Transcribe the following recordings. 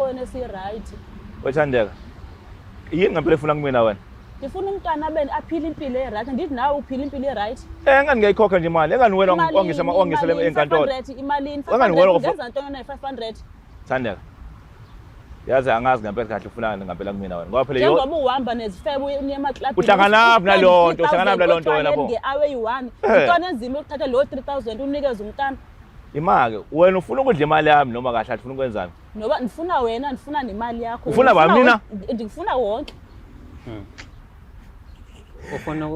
esihlokweni esi-right. Wethandeka. Yini ngempela efuna kumina wena? Ngifuna umntwana abe aphile impilo e-right. Angithi nawe uphila impilo e-right. Eh ngani ngiyayikhokha nje imali. Engani wena wangisa wangisele enkantolo. Imalini? Engani wena ungenza ntoni nayi-500? Thandeka. Yazi angazi ngempela kahle ufunani ngempela kumina wena. Ngoba phela njengoba uhamba nezifebe uye emaklabhini. Uhlanganaphi nalonto? Uhlanganaphi nalonto wena pho? Nge-hour eyi-1. Intwana enzima yokuthatha lo 3000 unikeze umntana. Imake wena ufuna ukudla imali yami noma kahle ufuna ukwenzani? Noba ndifuna wena ndifuna nemali yakho. Ufuna bani mina? Ndikufuna wonke. Ufuna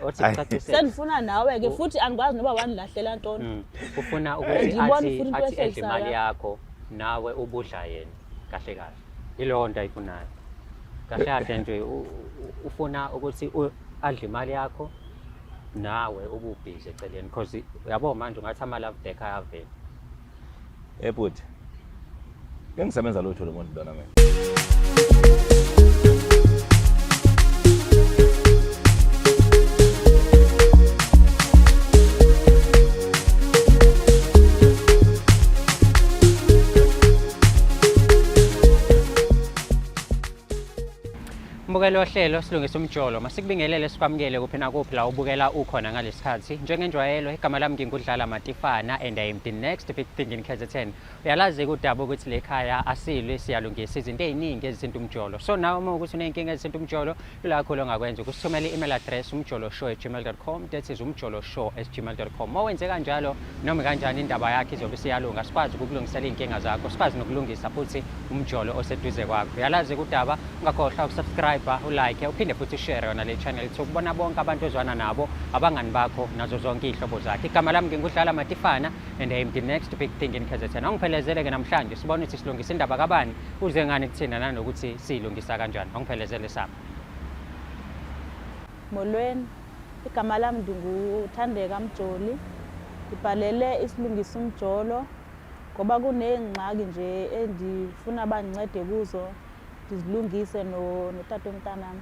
othi kucacisele. Sendifuna nawe ke futhi angikwazi noba wandilahlela ntoni. Ufuna ukuthi Andiyiboni athi futhi into athi edle ehlekisayo imali apha. yakho nawe ubudla yena kahle kahle. Yileyo nto ayifunayo. Kahle kahle nje ufuna ukuthi adle imali yakho nawe ububhizi eceleni because uyabo manje ungathi ama love back ayavela. Eh bhuti. Ngeke ngisebenza lutho lo muntu lona mina. Mbukelo ohlelo silungisa umjolo masikubingelele sikwamukele kuphi nakuphi la ubukela ukhona ngalesikhathi njengenjwayelo igama lami ngingudlala Matifana and I am the next big thing in KZN. Uyalazi udaba ukuthi le khaya asilwi siyalungisa izinto eziningi ezithinta umjolo. So nawe uma ukuthi uneyinkinga ezithinta umjolo ilakho ongakwenza ukusithumela i-email address umjoloshow@gmail.com, that is umjoloshow@gmail.com. Uma wenze kanjalo noma kanjani indaba yakho izobe isiyalunga, sikwazi ukukulungisela iy'nkinga zakho, sikwazi nokulungisa futhi umjolo oseduze kwakho. Uyalazi udaba, ungakhohlwa ukusubscribe, ulike, uphinde futhi ushare yona le channel to ukubona bonke abantu ozwana nabo, abangani bakho nazo zonke iy'hlobo zakho. Igama lami ngingudlala Matifana and I am the next big thing in KZN. Awungiphelezele-ke namhlanje sibone ukuthi silungisa indaba kabani, uze ngani kuthina nanokuthi siyilungisa kanjani. Awungiphelezele sami. Molweni, igama lami ndinguThandeka Mjoli. Ndibhalele isilungisa umjolo ngoba kuneengxaki nje endifuna bandincede kuzo ndizilungise notata womntanam.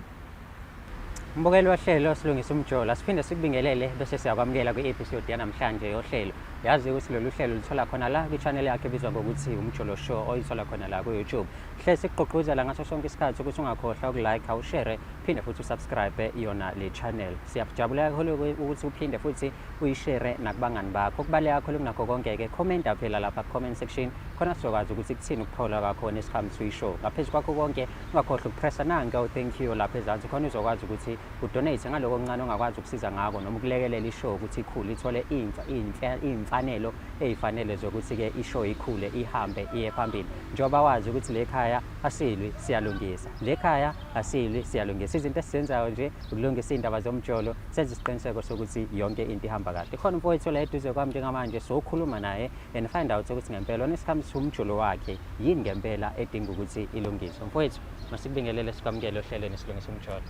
Mbukeli wohlelo silungisa umjolo, asiphinde sikubingelele bese siyakwamukela kwi-episode yanamhlanje yohlelo. Yazi ukuthi lolu hlelo luthola khona la kwi-channel yakhe ebizwa ngokuthi Umjolo Show oyithola khona la ku-YouTube. Hle sikugqugquzela ngaso sonke isikhathi ukuthi ungakhohlwa ukulike, ushare, phinde futhi usubscribe yona le channel. Siyajabula kakhulu ukuthi uphinde futhi uyishare nakubangani bakho. Okubaluleke kakhulu kunakho konke-ke, commenta phela lapha ku-comment section khona sizokwazi ukuthi kuthini ukuphola kwakho nesihambi suyishow. Ngaphezu kwakho konke ungakhohlwa ukupressa nanka u-thank you lapha ezansi khona uzokwazi ukuthi udonate ngaloko okuncane ongakwazi ukusiza ngako noma ukulekelela ishow ukuthi ikhule ithole iy'mfanelo ey'fanele zokuthi-ke ishow ikhule ihambe iye phambili. Njengoba wazi ukuthi le khaya asilwi siyalungisa, le khaya asilwi siyalungisa. Izinto esizenzayo nje ukulungisa iy'ndaba zomjolo, senze isiqiniseko sokuthi yonke into ihamba kahle. Khona umfowethu la eduze kwami njengamanje sokhuluma naye and find out ukuthi ngempela when it comes to umjolo wakhe yini ngempela edinga ukuthi ilungiswe. Mfowethu, masikubingelele sikwamukele ohlelweni silungisa umjolo.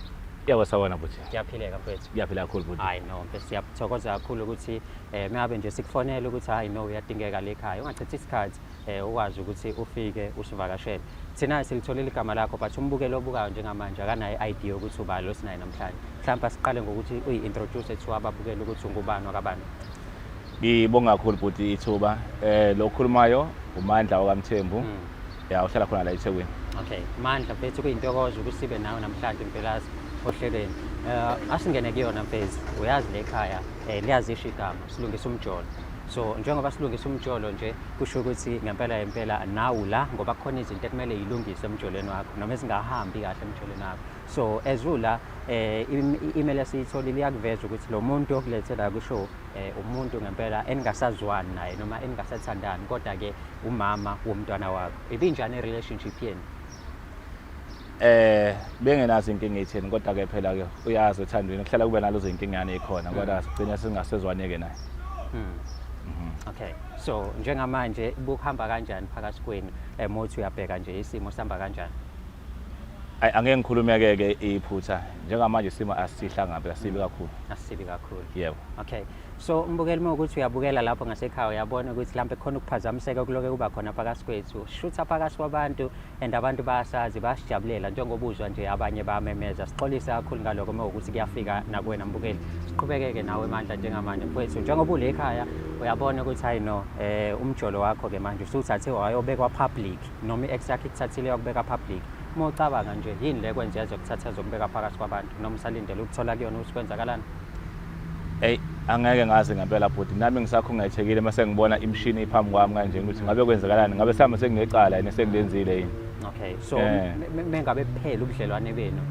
Yebo sawona bhuti. Kuyaphileka mfowethu. Kuyaphila kakhulu bhuti. Hayi no, mfethu siyathokoza kakhulu ukuthi mengabe nje sikufonela ukuthi hayi no uyadingeka le ekhaya. Ungachithi isikhathi ukwazi ukuthi ufike usivakashele. Thina silitholile igama lakho but umbukeli obukayo njengamanje akanayo i-idea yokuthi ubani lo sinaye namhlanje. Mhlawumbe asiqale ngokuthi uyi-introduce to ababukeli ukuthi ungubani wakabani. Ngibonga kakhulu bhuti ithuba. Lo okhulumayo uMandla wakaMthembu. Ya uhlala khona la eThekwini. Okay, Mandla mfethu kuyintokozo ukuthi sibe nawe namhlanje Mvelase ohlelweni. Asingene kuyona mfethu. Uyazi le khaya liyazisho igama silungisa umjolo. So njengoba silungisa umjolo nje kusho ukuthi ngempela ngempela nawu la ngoba kukhona izinto ekumele yilungiswe emjolweni wakho noma ezingahambi kahle emjolweni wakho. So as ula i-email esiyitholile iyakuveza ukuthi lo muntu okulethela kusho umuntu ngempela eningasazwani naye noma eningasathandani kodwa ke umama womntwana wakho. Ibinjani i-relationship yenu? Bengenazo inkinga etheni kodwa ke phela ke uyazi othandweni kuhlala kube nalezo inkingane ekhona kodwa sigcina singasezwaneke naye. Okay. So njengamanje bukuhamba kanjani phakathi kwenu? Mothi uyabheka nje isimo sihamba kanjani? Angeke ngikhulumeke-ke iphutha njengamanje isimo asisihlanga phela sibi kakhulu. Asibi kakhulu. Yebo. Okay. So umbukeli uma ukuthi uyabukela lapho ngasekhaya uyabona ukuthi mhlampe khona ukuphazamiseka kuloke kuba khona phakathi kwethu. Shutha phakathi kwabantu and abantu bayasazi bayasijabulela njengoba uzwa nje abanye bayamemeza. Sixolise kakhulu ngalokho uma ukuthi kuyafika nakuwena mbukeli. Siqhubekeke nawe Mandla njengamanje mfowethu. Njengoba ule ekhaya uyabona ukuthi hayi no umjolo wakho ke manje usuthathe wayobekwa public noma i-ex yakho ikuthathile yakubeka public. Uma ucabanga nje yini le kwenze yazokuthatha zokubeka phakathi kwabantu noma usalindele ukuthola kuyona ukuthi kwenzakalani? Eyi, angeke ngazi ngempela bhuti, nami ngisakhungethekile mase ngibona imishini iphambi kwami kanje ukuthi ngabe kwenzakalani, ngabe sihamba senginecala yini esengilenzile yini. Okay, so mengabe kuphela ubudlelwane benu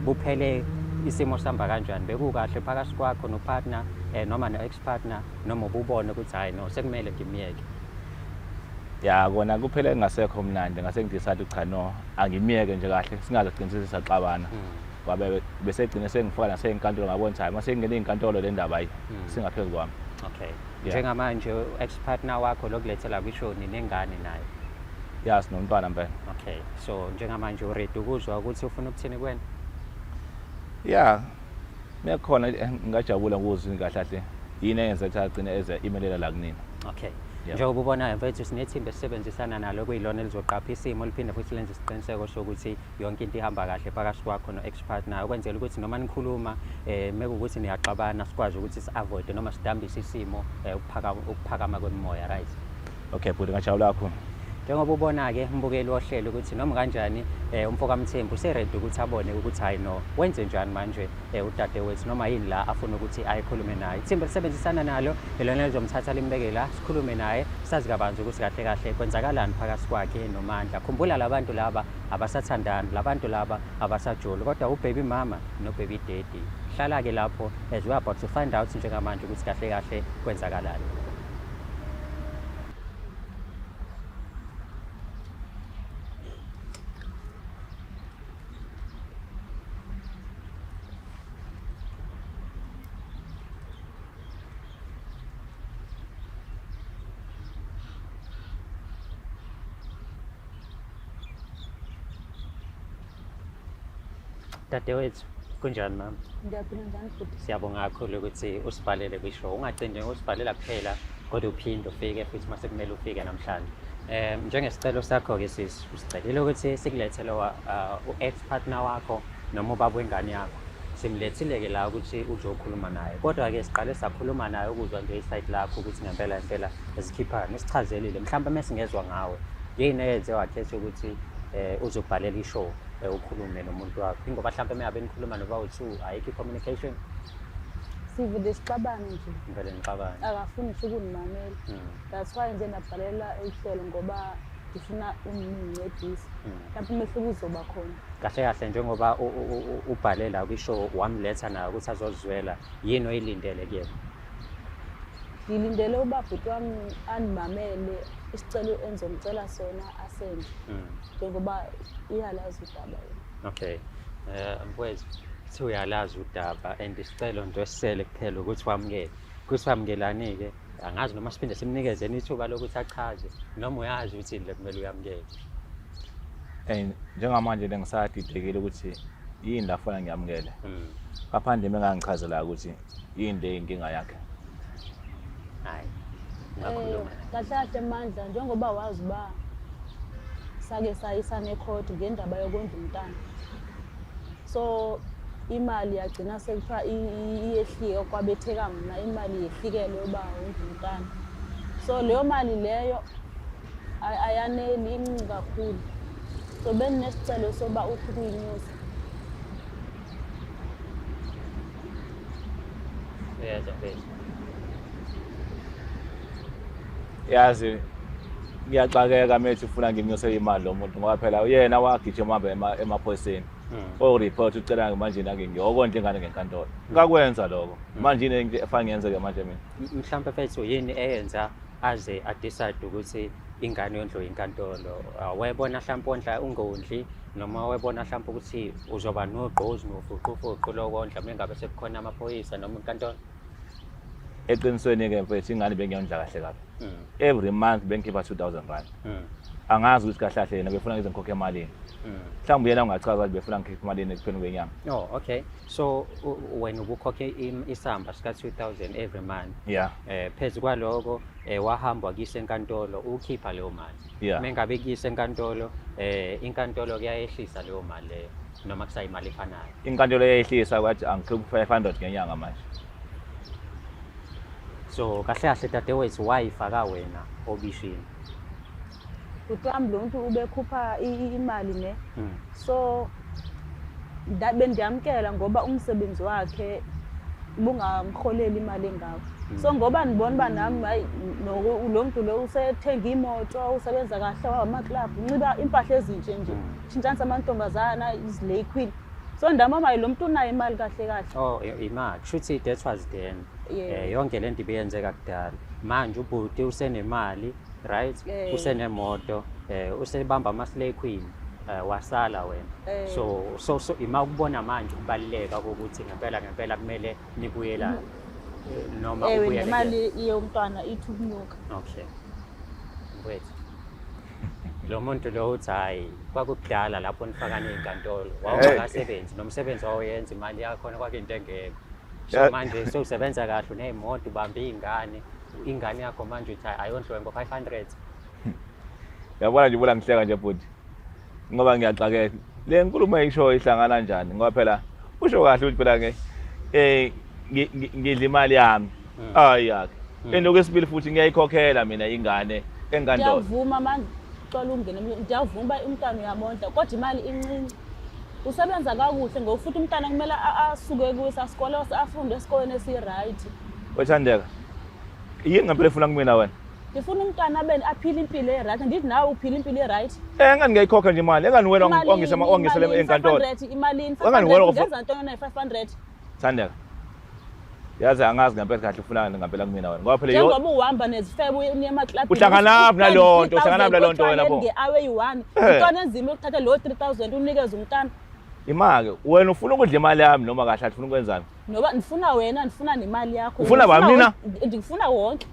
buphele isimo sihamba kanjani? Bekukahle phakathi kwakho nopartner noma no-ex partner noma ububona ukuthi hayi no sekumele ngimyeke? Ya kona kuphele kungasekho mnandi, ngase ngidecide cha no angimyeke nje kahle singaze sigcine sesisaxabana. Kwabe bese gcine sengifaka nasey'nkantolo ngabona ukuthi hayi mase ingene iy'nkantolo le ndaba ayi singaphezu kwami. Okay. Njengamanje ex partner wakho lokulethela kwishoni nengane naye. Ya sinomntwana mpela. Okay. So njengamanje uready ukuzwa ukuthi ufuna ukuthini kuwena? Ya mekhona ngingajabula ukuzwa kahle kahle yini eyenza ukuthi agcine eze imelela la kunina. Okay. Njengoba ubonayo mfethu sinethimba esisebenzisana nalo kuyilona elizoqapha isimo liphinde futhi lenze isiqiniseko sokuthi yonke into ihamba kahle phakathi kwakho no-ex partner ukwenzela ukuthi noma nikhuluma mekuwukuthi niyaxabana sikwazi ukuthi si-avoid noma sidambise isimo ukuphakama kwemimoya, right? Okay bhuti, ngajabula kakhulu. Njengoba ubona-ke umbukeli wohlelo ukuthi noma kanjani umfo kaMthembu useready ukuthi abone ukuthi hayi no wenze njani manje udadewethu noma yini la afuna ukuthi ayikhulume naye. Ithimba lisebenzisana nalo ilona lizomthatha limbeke la sikhulume naye sazi kabanzi ukuthi kahle kahle kwenzakalani phakathi kwakhe noMandla. Khumbula labantu laba abasathandani, labantu laba abasajoli kodwa ubaby mama nobaby daddy. Hlala-ke lapho as we are about to find out njengamanje ukuthi kahle kahle kwenzakalani. Dadewethu, kunjani mama? Ngiyaphila, njani futhi? Siyabonga kakhulu ukuthi usibhalele kwishow. Ungagcini nje ngosibhalela kuphela kodwa uphinde ufike futhi mase kumele ufike namhlanje. Njengesicelo sakho-ke sisi, usicelile ukuthi sikulethele u-ex partner wakho noma ubaba wengane yakho. Simlethile-ke la ukuthi uzokhuluma naye. Kodwa-ke siqale sakhuluma naye ukuzwa nje isayidi lakho ukuthi ngempela impela zikhiphani. Usichazelile mhlawumbe mesingezwa ngawe yini eyenze wakhetha ukuthi uzobhalela ishow ukhulume nomuntu wakho. Ingoba mhlawumbe mengabe nikhuluma noba u-two ayikho i-communication. Sivele sixabane nje. Vele nixabane. Akafuni ngisho ukunimamela. That's why nje ndabhalela uhlelo ngoba ngifuna ungincedise. Lapho umehluko uzoba khona. Kahle kahle njengoba ubhalela kwishow wamletha naye ukuthi azozwela yini oyilindele kuyena? Ngilindele uba bhuti wami andimamele isicelo engizomcela sona asenze. Njengoba uyalazi udaba yena. Okay. Mfowethu, kuthi uyalazi udaba and isicelo nje esisele kuphela ukuthi wamukele. Kuthi wamukelani-ke angazi noma siphinde simnikezeni ithuba lokuthi achaze noma uyazi ukuthi yini le kumele uyamukele. Njengamanje bengisadidekile ukuthi yini la funa ngiyamukele. Ngaphandle mengangichazela ukuthi yini le inkinga yakhe. Hayi. Ngakhuluma. Kahle kahle Mandla njengoba wazi uba sake sayisana ecourt ngendaba yokondla umntana. So imali yagcina sekuthiwa iyehlika kwabetheka mna imali yehlikelwe uba wondla umntana. So leyo mali leyo ayaneli incinci kakhulu. So benginesicelo soba uthi kuyinyusa. Uyezwa mfethu. Yazi ngiyaxakeka methi ufuna ngimnyuse imali lo muntu ngoba phela uyena wagijima hamba emaphoyiseni. O-report ucela manje nake ngiyokondla ingane ngenkantolo. Ngakwenza lokho. Manje yini into efana ngiyenzeke manje mina? Mhlawumbe mfethu yini eyenza aze adecide ukuthi ingane yondliwe inkantolo? Wayebona mhlawumbe ondla ungondli noma wayebona mhlawumbe ukuthi uzoba nogqozi nofuqufuqu lokondla mengabe sekukhona amaphoyisa noma inkantolo? Eqinisweni-ke mfethu ingane bengiyondla kahle kabi. Every month bengikhipha 2000 rand. Angazi ukuthi kahle kahle yena befuna ngize ngikhokhe emalini. Mhlawumbe yena ungachaza ukuthi befuna ngikhokhe emalini ekupheleni kwenyanga. Oh, okay. So wena ubukhokhe isamba sika 2000 every month. Yeah. Phezu kwaloko wahamba wakuyisa enkantolo ukhipha leyo mali. Yeah. Mengabe kuyisa enkantolo inkantolo kuyayehlisa leyo mali leyo noma kusayimali efanayo. Inkantolo yayehlisa kwathi angikhokhe 500 ngenyanga manje. So kahle kahle dadewethu wayifaka wena obishini. Bhuti wami lo muntu ubekhupha imali ne. So bendiyamkela ngoba umsebenzi wakhe bungamholeli imali engako. So ngoba ndibona uba nami hayi lo muntu lo usethenga imoto, usebenza kahle wamaklabhu, unxiba impahla ezintshe nje. Tshintshanisa amantombazana, izilay queen. So ndamama lo muntu unayo imali kahle kahle. Oh, imali. Kushuthi that was then. Yeah. Yonke lento ibiyenzeka kudala. Manje ubhuti usenemali, right? Usenemoto, usebamba ama-slay queen, wasala wena. So ima ukubona manje ukubaluleka kokuthi ngempela ngempela kumele nibuyelane. Noma Ewe, ubuyele nemali kuyena. yomntwana ithi ukunyuka. Okay. Wait. Lo muntu lo uthi hayi kwakudala lapho nifakane ey'nkantolo wawungakasebenzi nomsebenzi wawuyenza imali yakhona kwakuyinto engekho. So manje sewusebenza kahle uney'moto ubambe iy'ngane, ingane yakho manje uthi hayi ayondliwe ngo-500. Yabona nje ubona ngihleka nje bhuti ngoba ngiyaxakeka. Le nkulumo eyishoyo ihlangana kanjani ngoba phela usho kahle ukuthi phela ke ngidla imali yami. Hayi yakhe. And okwesibili futhi ngiyayikhokhela mina ingane enkantolo. Ngiyavuma manje ucela ungene emlonyeni. Ngiyavuma uba umntwana uyamondla kodwa imali incinci. Usebenza kakuhle ngoba futhi umntana kumele asuke kuso isikole afunde esikoleni esi-right. Wethandeka. Yini ngempela efuna kumina wena? Ngifuna umntwana abe aphile impilo e-right. Ngithi nawe uphila impilo e-right. Engani ngiyayikhokha nje imali. Engani wena wangisele enkantolo. Imalini? Engani wena Ngenza ntoni na 500? Thandeka. Yazi angazi ngempela kahle ufuna ngempela kumina wena. Ngoba phela njengoba uhamba nezifebe uye emaklabhini. Uhlanganaphi nalonto? Uhlanganaphi nalonto wena pho? Nge-hour eyi-1. Intwana enzima yokuthatha lo 3000 unikeze umntana. Imake wena ufuna ukudla imali yami noma kahle ufuna ukwenzani? Noba ndifuna wena, ndifuna nemali yakho. Ufuna bani mina? Ndifuna wonke.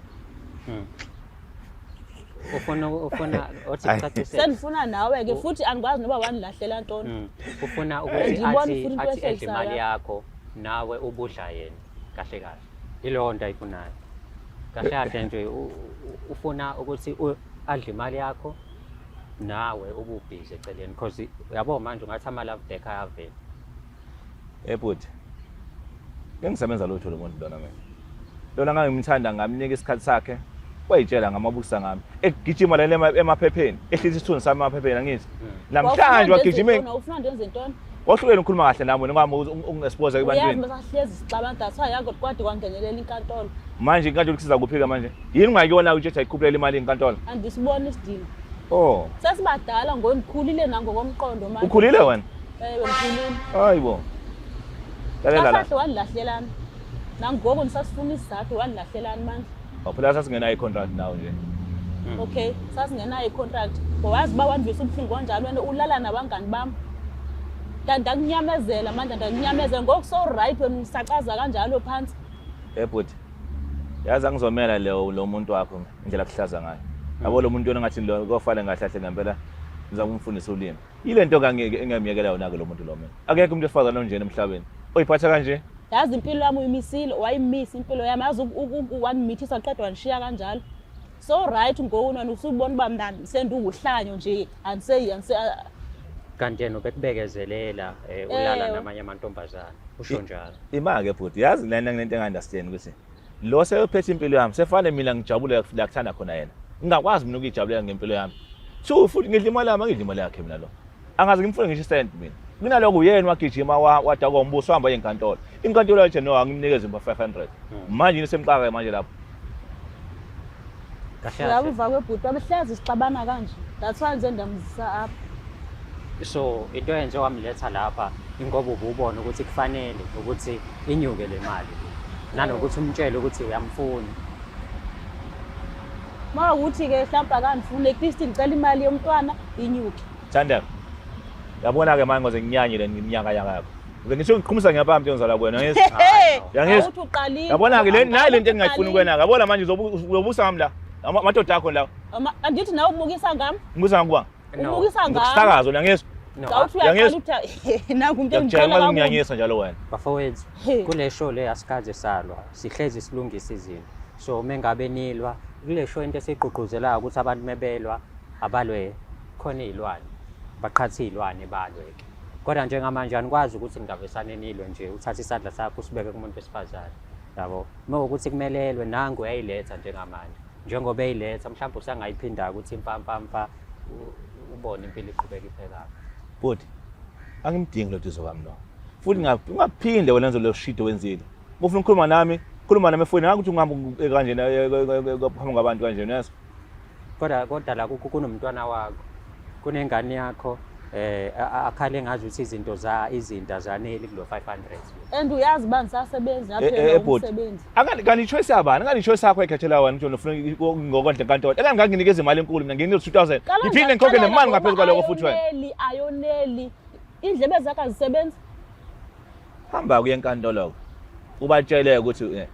Ufuna othi kucacisele. Sendifuna nawe ke futhi angikwazi noba wanilahlela ntoni. Ufuna ukuthi Ndibona futhi into athi edle ehlekisayo. imali yakho nawe ubudla yena kahle kahle. Yileyo nto ayifunayo. Kahle kahle nje ufuna ukuthi adle imali yakho nawe ububhizi eceleni because uyabo manje ungathi ama love back ayavela. Bhuti. Ngisebenza lutho lo muntu lona mina. Lona ngangimthanda ngamnika isikhathi sakhe. Wayitshela ngamabukisa ngami. Egijima lena emaphepheni, ehlisa isithunzi sami emaphepheni angithi. Namhlanje wagijima. Ufuna ndenze ntoni? Wahlukene ukukhuluma kahle nami wena ngami ungi-expose ebantwini. Uyazi masahlezi sixabana that's why yako kwade kwangenelela inkantolo. Manje inkantolo kusiza kuphi manje? Yini ungayiyona ukuthi ayikhuphulele imali inkantolo? Andisiboni isidingo. Oh. Sesibadala ngonikhulile nangokomqondo manje. Ukhulile wena? Ewe ngikhulile. Hayibo. Lalela la. Kahle wanilahlelani. Nangoku nisasifuna isizathu wanilahlelani manje. Phela sasingenayo i-contract nawe nje. Okay, sasingenayo i-contract. Wazi uba wandivisa ubuhlungu kanjalo wena ulala nabangani bami. Ndakunyamezela manje, ndakunyamezela ngoku so right wena usacaza kanjalo phansi. Bhuti. Yazi angizomela lo muntu wakho indlela akuhlaza ngayo. Yabo lo muntu yona ngathi lo kofana ngahle kahle ngempela ngizama ukumfundisa ulimi. Ile nto kangeke engamyekela yona ke lo muntu lo mina. Akekho umuntu wesifazane onjena emhlabeni. Oyiphatha kanje? Yazi impilo yami uyimisile, wayimisa impilo yami. Yazi wanimithisa qedwa wanishiya kanjalo. So right ngoku wena usubona uba mna sendiwuhlanyo nje, andiseyi andise Kanti yena ubekubekezelela ulala namanye amantombazana. Usho njalo. Ima-ke bhuti, yazi lena ngento enga-understand ukuthi lo sebephethe impilo yami sefane mina ngijabule la kuthanda khona yena. Ngingakwazi mina ukuyijabulela ngempilo yami. Two futhi ngidla imali yami, angidli imali yakhe mina lo. Angaze ngimfune ngisho isenti mina. Kunaloko uyena wagijima wadakwa umbuso wahamba enkantolo. Inkantolo yathi no angimnikeze imba 500. Manje yini semxaka manje lapho? Kahle kahle. Uyavuva kwebhuti wami hlezi sixabana kanje. That's why ngize ndamzisa apha. So into eyenze wamletha lapha ingoba ububona ukuthi kufanele ukuthi inyuke le mali. Nanokuthi umtshele ukuthi uyamfuna. Mawukuthi ke mhlawumbe akandifuni at least ngicela imali yomntwana inyuke. Thandeka. Yabona ke manje ngoze nginyanye le iminyaka yakho. Ngize ngisho ngiqhumisa ngiyabamba into ngizala kuwena ngizwa. Yangizwa. Awuthi uqalile. Yabona ke le nayi lento engingayifuni kuwena. Yabona manje uzobusa ngami la. Amadoda akho lawo. Andithi nawe ubukisa ngam? Ngibuza ngokuba? No. Ubukisa ngam? Ngokusakaza wena ngizwa. No. Xa uthi uyaqala Uyangizwa? uthi nangu umuntu Ngiyakutshela engicela uma kakubi. nginyanyisa njalo wena. Bafowethu, He. kule show le asikaze salwa, sihlezi silungisa izinto. So uma ngabe nilwa, kule show into esiyigqugquzelayo ukuthi abantu mebelwa abalwe khona iy'lwane, baqhathe iy'lwane balwe-ke. Kodwa njengamanje anikwazi ukuthi ningavesane nilwe nje, uthathe isandla sakho usibeke kumuntu wesifazane. Yabo. Uma kuwukuthi kumele elwe nangu uyayiletha njengamanje. Njengoba eyiletha mhlawumbe usangayiphinda ukuthi mpampampa ubone impilo iqhubeka iphekaphi. Bhuti, angimdingi lo duze kwami lo. Futhi ungaphinde wena enze lo shit owenzile. Uma ufuna ukukhuluma nami, khuluma nami efonini. Ngakuthi ungihamba kanjena phambi kwabantu kanjena, uyezwa? Kodwa la kunomntwana wakho, kunengane yakho akhale ngazi ukuthi izinto za izinto azaneli kulo 500. And uyazi uba ndisasebenzi ngaphela Bhuti. umsebenzi. Akani kanti choice yabani? Akani choice yakho ekhethela wena ukuthi ufuna ngokondla enkantolo. Ekani nganginikeza imali enkulu mina nginikeza 2000. Kaloku Ngiphinde ngikhokhe ndiyakuxelela nemali ngaphezu ngoba kwaloko futhi wena. Ayoneli, ayoneli. Iindlebe zakho azisebenzi. Hamba kuye enkantolo. Ubatshele ukuthi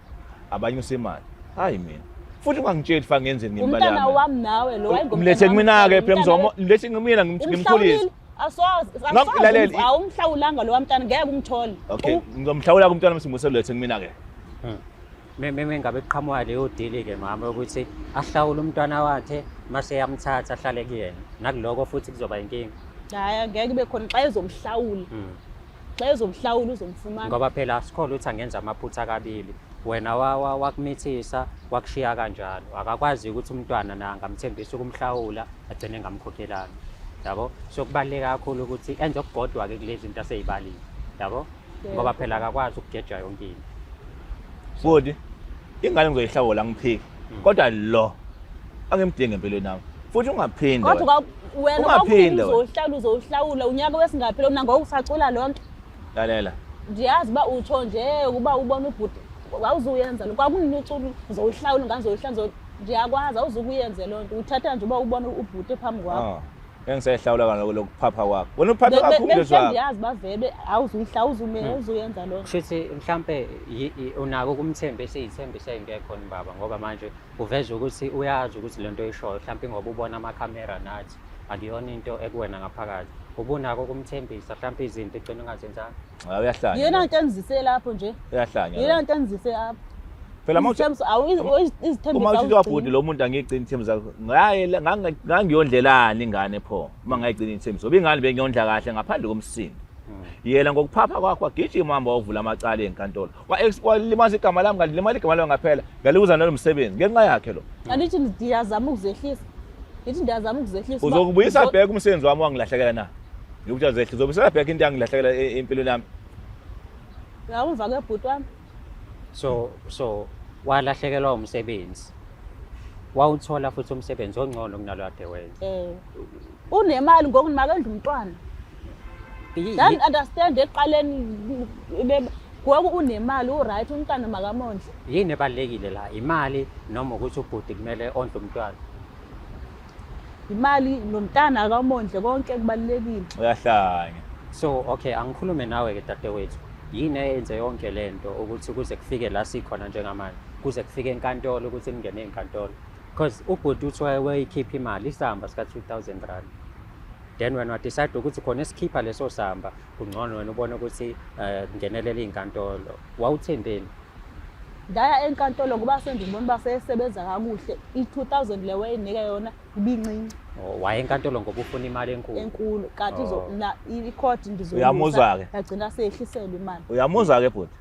abanyusa imali. Hayi mina. Futhi ungangitsheli fa ngenzeni ngemali Umntana yami. wam nawe lo wayengumntana Mlethe wam, kumina-ke phela umntana mzomo, mlethe kumina ngimkhulise. Umhlawulile? Asoze, Ngakho, lalela, asoze, awumhlawulanga lo wamntana ngeke umthole. Okay, ngizomhlawula kumntwana msimbuse lethe kumina-ke. Meme ngabe kuqhamuka leyo deal-ke mama ukuthi ahlawule umntwana wakhe mase eyamthatha ahlale kuyena. Nakuloko futhi kuzoba inkinga. Hayi angeke ibe khona xa ezomhlawula. Xa ezomhlawula uzomfumana. Ngoba phela asikholwa ukuthi angenza amaphutha kabili. Wena wakumithisa, wakushiya kanjalo. Akakwazi ukuthi umntwana na angamthembisa ukumhlawula agcine engamkhokhelanga. Yabo? So kubaluleke kakhulu ukuthi enze okugodwa-ke kulezi zinto aseyibalile. Yabo? Ngoba phela akakwazi ukugeja yonke into. Futhi ingane ngizoyihlawula ngiphike. Kodwa lo angimdingi empilweni yami. Futhi ungaphinde. Kodwa wena Ungaphinde wena. uzohlawula uzohlawula unyaka wesingaphela mina ngoku usacula lonke. Lalela. Ndiyazi uba utsho nje ukuba ubona ubhuti awuzuyenza lo kwakunini ucula uzoyihlawula ingane uzoyihlawula ndiyakwazi awuzukuyenze loo nto uthatha nje uba ubona ubhuti phambi kwakho. Engisehlawula kona lokuphapha kwakho. Wena uphaphe kakhulu lezwa. Bendiyazi uba vele awuzuyihlawula awuzuyenza loo nto. Kushuthi mhlampe unako ukumthembisa iy'thembiso ey'ngekho baba ngoba manje uveza ukuthi uyazi ukuthi le nto oyishoyo mhlampe ngoba ubona amakhamera nathi akuyona into ekuwena ngaphakathi. Ubunako ukumthembisa mhlampe izinto egcina ungazenzanga. Hayi uyahlanya. Yena nto endizise lapho nje. Uyahlanya. Yena nto endizise apho. Phela uma izithembiso uthi wabhuti lo muntu angiyigcini ithembiso zakho ngaye ngangiyondlelani ingane pho uma ngayigcini ithembiso ngoba ingane bengiyondla kahle ngaphandle komsindo. Yena ngokuphapha kwakho wagijima hamba wavula amacala enkantolo. Walimaza igama lami ngalimala igama lami ngaphela ngalibuza nalo msebenzi ngenxa yakhe lo. Andithi ndiyazama ukuzehlisa. Ndithi ndiyazama ukuzehlisa. Uzokubuyisa back umsebenzi wami wangilahlekela na? Ngikuthi azehlisa uzobuyisa back into yangilahlekela empilweni yami. Uyawuva ke bhuti wami. So walahlekelwa umsebenzi. Wawuthola futhi umsebenzi ongcono kunalo kade wenza. Unemali ngoku makendla umntwana. Don't understand eqaleni ngoku unemali uright umntwana makamondle. Yini ebalulekile la? Imali noma ukuthi ubhuti kumele ondle umntwana? Imali nomntana akamondle konke kubalulekile. Uyahlanya. So okay, angikhulume nawe ke dadewethu. Yini eyenze yonke lento ukuthi kuze kufike la sikhona njengamanje? Kuze kufike enkantolo ukuthi ningene enkantolo. Because ubhuti uthi wayeyikhipha imali isamba sika 2000 rand. Then wena wadecide ukuthi khona esikhipha leso samba kungcono wena ubone ukuthi kungenelela inkantolo. Wawuthembeni? Ndaya enkantolo ngoba sendibona uba seyesebenza kakuhle. I-2000 le wayenika yona ibincinci. Waye enkantolo ngoba ufuna imali enkulu. Enkulu kanti na i-court ndizoyisa. Uyamuzwa ke? Yagcina seyehliselwa imali. Uyamuzwa ke bhuti?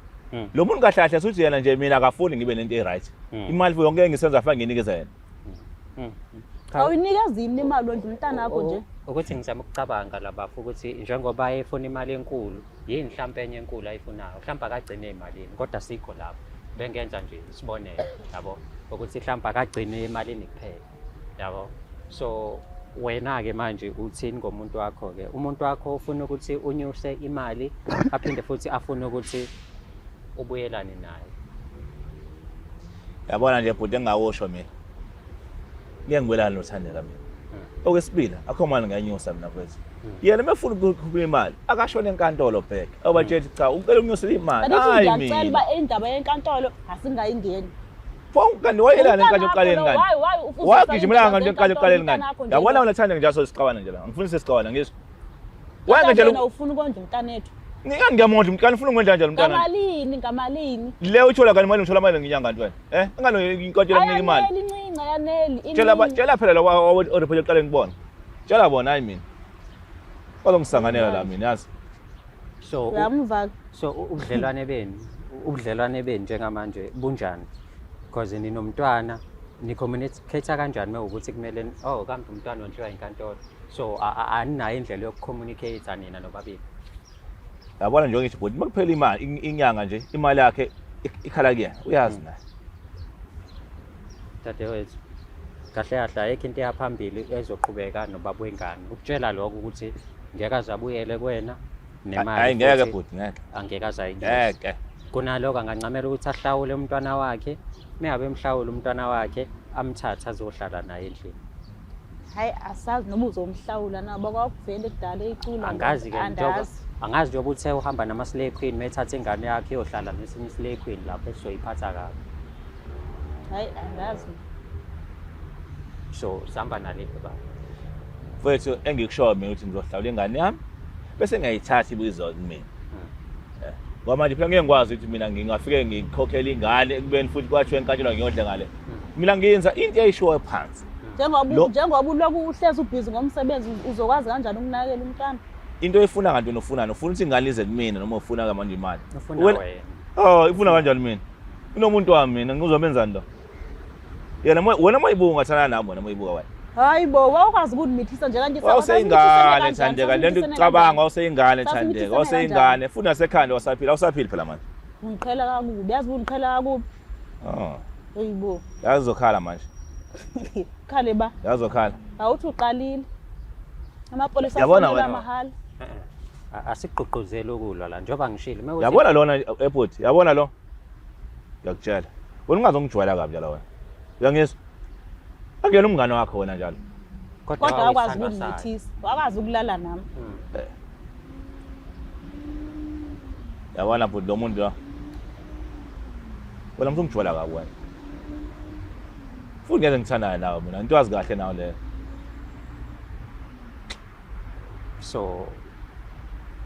Lo muntu kahle kahle suthi yena nje mina akafuni ngibe nento e-right. Imali yonke engisenza afake nginikeze yena. Awuyinikeza yini imali wena umntana wakho nje? Ukuthi ngizama ukucabanga la bafo ukuthi njengoba efuna imali enkulu, yini mhlampe enye enkulu ayifunayo? Mhlampe akagcine emalini kodwa sikho lapho. Bengenza nje isibonelo yabo ukuthi mhlampe akagcine emalini kuphela. Yabo. So wena ke manje uthini ngomuntu wakho ke? Umuntu wakho ufuna ukuthi unyuse imali aphinde futhi afune ukuthi ubuyelane naye. Yabona nje bhuti engawusho mina. Ngeke ngibuyelane noThandeka mina. Okwesibili akho mali ngiyanyusa mina mfethu. Yena mefuna ukukhupha imali akashone enkantolo back. Awubatshela cha ucela ukunyusela imali. Hayi mina. Ngiyacela uba indaba yenkantolo asingayingeni. Pho kanti wayelana enkantolo ekuqaleni kanti? Wagijimelanga kanti enkantolo ekuqaleni kanti? Yabona wena Thandeka nje asosixabana nje la. Ngifuna sesixabana ngizwe. Wena nje wena ufuna ukondla umntanethu. Ngikani ngiyamondla umntana ufuna ukondla kanjani umntana? Ngamalini ngamalini? Le uthola kanti imali ngithola imali ngenyanga kanti wena. Eh? Ingane inkantolo kunika imali. Ayaneli incinci ayaneli. Tshela tshela phela lo oreport ekuqaleni kubona. Tshela bona hayi mina. Bazongisanganela la mina yazi. So Uyamva so ubudlelwane benu ubudlelwane benu njengamanje bunjani? Because ninomntwana ni-communicate kanjani uma ukuthi kumele oh kambe umntwana wondliwa inkantolo. So aninayo indlela yokucommunicate nina nobabili. Yabona nje ngithi bhuti makuphela imali inyanga nje imali yakhe ikhala kuyena uyazi naye. Dadewethu kahle kahle ayikho into eyaphambili ezoqhubeka nobaba wengane. Ukutshela lokho ukuthi ngeke aze abuyele kuwena nemali. Hayi ngeke bhuti ngeke. Angeke aze ayinyuse. Ngeke. Kunaloko angancamela ukuthi ahlawule umntwana wakhe, mengabe emhlawula umntwana wakhe amthathe azohlala naye endlini. Hayi asazi noma uzomhlawula na bakwakuvele kudala ecula. Angazi ke njengoba andazi. angazi njengoba uthe uhamba nama-slay queen methatha ingane yakhe iyohlala nesinye i-slay queen lapho esizoyiphatha kabi. Hayi andazi. So sihamba naliphi baba? Mfethu engikushoyo mina ukuthi ngizohlawula ingane yami bese ngiyayithatha ibizwa kumina. Ngoba manje phela ngeke ngikwazi ukuthi mina ngingafike ngikhokhele ingane ekubeni futhi kwathiwa enkantolo ngiyondle ngale. Mina ngiyenza into eyishiwo phansi. Njengoba njengoba ulokhu uhlezi ubhizi ngomsebenzi uzokwazi kanjani ukunakekela umntwana? Into oyifuna kanti wena ufunani? Ufuna ukuthi ingane ize kumina noma ufuna manje imali? Ufuna wena. Oh, ifuna kanjani mina? Unomuntu wami mina ngizomenzani lo? Yena wena moyibuka ungathana nami wena moyibuka wena. Hayi bo, wawukwazi ukunimithisa nje kanje wawuseyingane Thandeka, lento ucabanga wawuseyingane Thandeka, wawuseyingane futhi nasekhanda wasaphila, awusaphili phela manje. Ungiqhela kakubi, yazi ungiqhela kakubi. Oh. Hayibo. Yazi uzokhala manje. Khale ba. Yazi uzokhala. Awuthi uqalile. Amapolisa Yabona wena. mahhala. Asigqugquzeli ukulwa la njengoba ngishilo. Mewuthi Yabona lona airport, yabona lo. Ngiyakutshela. Wena ungazongijwayela kabi njalo wena. Uyangizwa? Akuyena umngane wakho wena njalo. Kodwa wakwazi ukunimithisa, wakwazi ukulala nami. Yabona bhuti lo muntu lo. Wena umuntu ungijwayela kabi wena. Futhi ngeke ngithandane nawe mina, into wazi kahle nawe leyo. So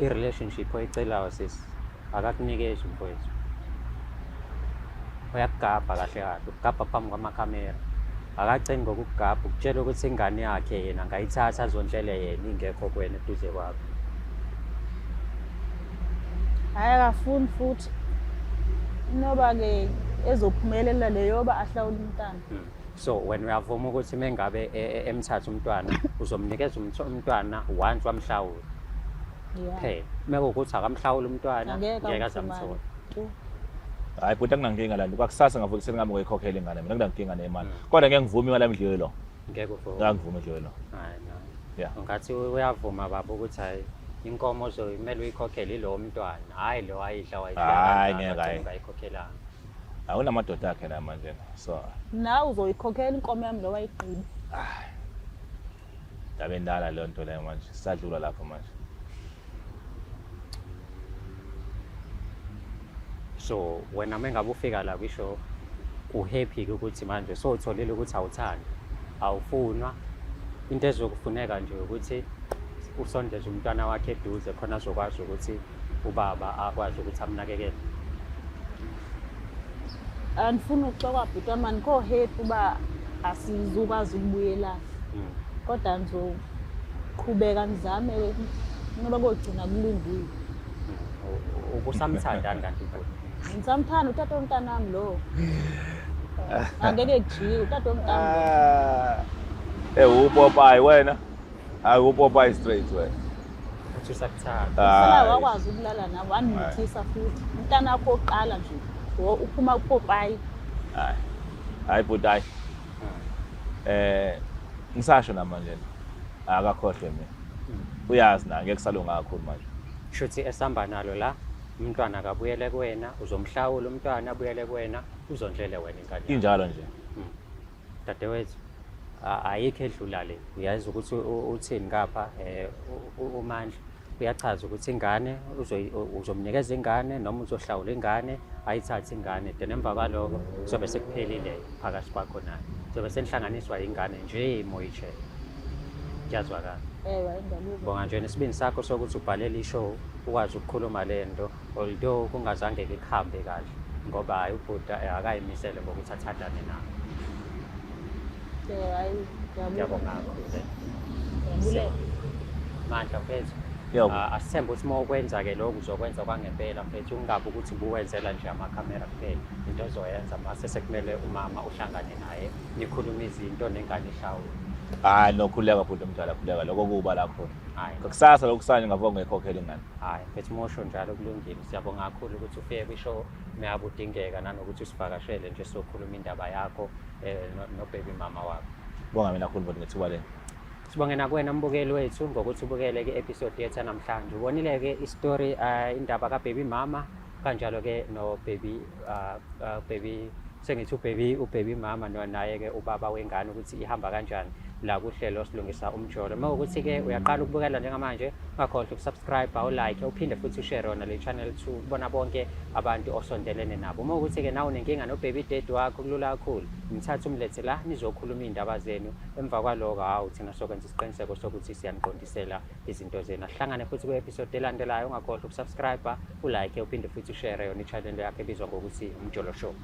i-relationship oyicelayo sis akakunikezi mfowethu. Uyakugabha kahle kahle, ukugabha phambi kwamakhamera. Akagcini ngokukugabha, ukutshela ukuthi ingane yakhe yena angayithatha azondlele yena ingekho kuwena eduze kwakho. Hayi akafuni futhi. Noba ke ezophumelela leyoba ahlawule umntana. So wena uyavuma ukuthi mengabe emthatha umntwana uzomnikeza umntwana once wamhlawula. Yeah. Phela mekuwukuthi akamhlawula umntwana Angeke ngeke aze amfumane. amthole. Hayi bhuti akunankinga la kwakusasa ngavuka ekuseni ngihambe ngoyikhokhela ingane mina akunankinga nemali. Kodwa ngeke ngivume imali yami idliwe lo. Ngeke uvume. Ngeke ngivume idliwe lo. Hayi no. Yeah. Ungathi uyavuma baba ukuthi hayi inkomo ozoyimele uyikhokhele ilowo mntwana, hhayi lo ayidla wayidla. Hhayi, ngeke, hhayi. Ungayikhokhelanga. Awunamadoda akhe la manje so Nawe uzoyikhokhela inkomo yami lo wayigqiba. Indaba endala leyo nto leyo manje sisadlula lapho manje. So wena mengabe ufika la kwisho uhappy ke ukuthi manje sowutholile ukuthi awuthandi, awufunwa. Into ezokufuneka nje ukuthi usondeze umntwana wakhe eduze khona azokwazi ukuthi ubaba akwazi ukuthi amnakekele. Andifuni ukuxoka bhuti wami, andikho happy uba asizukwazi ukubuyelana. Kodwa ngizoqhubeka ngizame noba kogcina kulungile. Ubusamthandani kanti bhuti? Ngisamthanda utata womntanami lo. Angeke kujike utata womntanami. Eh uPopayi wena. Hayi uPopayi straight wena. Uthi usakuthanda. Sala wakwazi ukulala nami wangimithisa futhi. Umntana wakho oqala nje uphuma kuPopayi. Hayi. Hayi bhuti hayi. Ngisasho namanje akakhohlwe mina. Uyazi na ngeke kusalunga kakhulu manje. Shuthi esihamba nalo la umntwana akabuyele kuwena, uzomhlawula umntwana abuyele kuwena, uzondlele wena ingane. Injalo nje. Dadewethu, ayikho edlula le. Uyazi ukuthi uthini ngapha uMandla. Kuyachaza ukuthi ingane uzomnikeza ingane noma uzohlawula ingane, ayithathe ingane, then emva kwaloko kuzobe sekuphelile phakathi kwakho naye. Kuzobe senihlanganiswa ingane nje moyitshela. Kuyazwakala. Ewe, ngiyakuzwa. Bonga nje nesibindi sakho sokuthi ubhalele i-show ukwazi ukukhuluma le nto, although kungazange kuhambe kahle ngoba hhayi ubhuda akayimisele ngokuthi athandane nawe. Hhayi, ngiyabonga. Ngiyabonga kakhulu. Ngiyabulela. Mandla mfethu. Yebo. Asithembe ukuthi uma ukwenza-ke lokhu uzokwenza kwangempela mfethu, kungabi ukuthi ubuwenzela nje amakhamera kuphela. Into ozoyenza mase sekumele umama uhlangane naye nikhulume izinto nengane ihlawule. Hhayi no, khululeka bhuti omdala, khululeka, lokho kuba la khona. Hhayi. Kusasa lokhu kusanje ngavuka ngiyikhokhela ingane. Hhayi mfethu, uma usho njalo kulungile. Siyabonga kakhulu ukuthi ufike kwi-show meyabe udingeka, nanokuthi usivakashele nje sokhuluma indaba yakho no-baby mama wakho. Bonga mina kakhulu bhuti ngethuba leli. Sibonge nakuwena mbukeli wethu ngokuthi ubukele ke episode yethu namhlanje. Ubonile ke i-story, indaba ka baby mama, kanjalo ke no baby baby sengithi u-baby mama no naye ke ubaba wengane, ukuthi ihamba kanjani la kuhlelo Silungisa Umjolo. Uma ukuthi ke uyaqala ukubukela njengamanje, ungakhohlwa uku-subscribe, u-like, uphinde futhi u-share yona le channel to kubona bonke abantu osondelene nabo. Uma ukuthi ke nawe unenkinga no baby daddy wakho, kulula kakhulu, ngithatha umlethe la nizokhuluma iy'ndaba zenu. Emva kwaloko, hawu, thina sokwenza isiqiniseko sokuthi siyaniqondisela izinto zenu. Asihlangane futhi kwi-episode elandelayo. Ungakhohlwa uku-subscribe, u-like, uphinde futhi u-share yona i-channel yakho ebizwa ngokuthi Umjolo Show.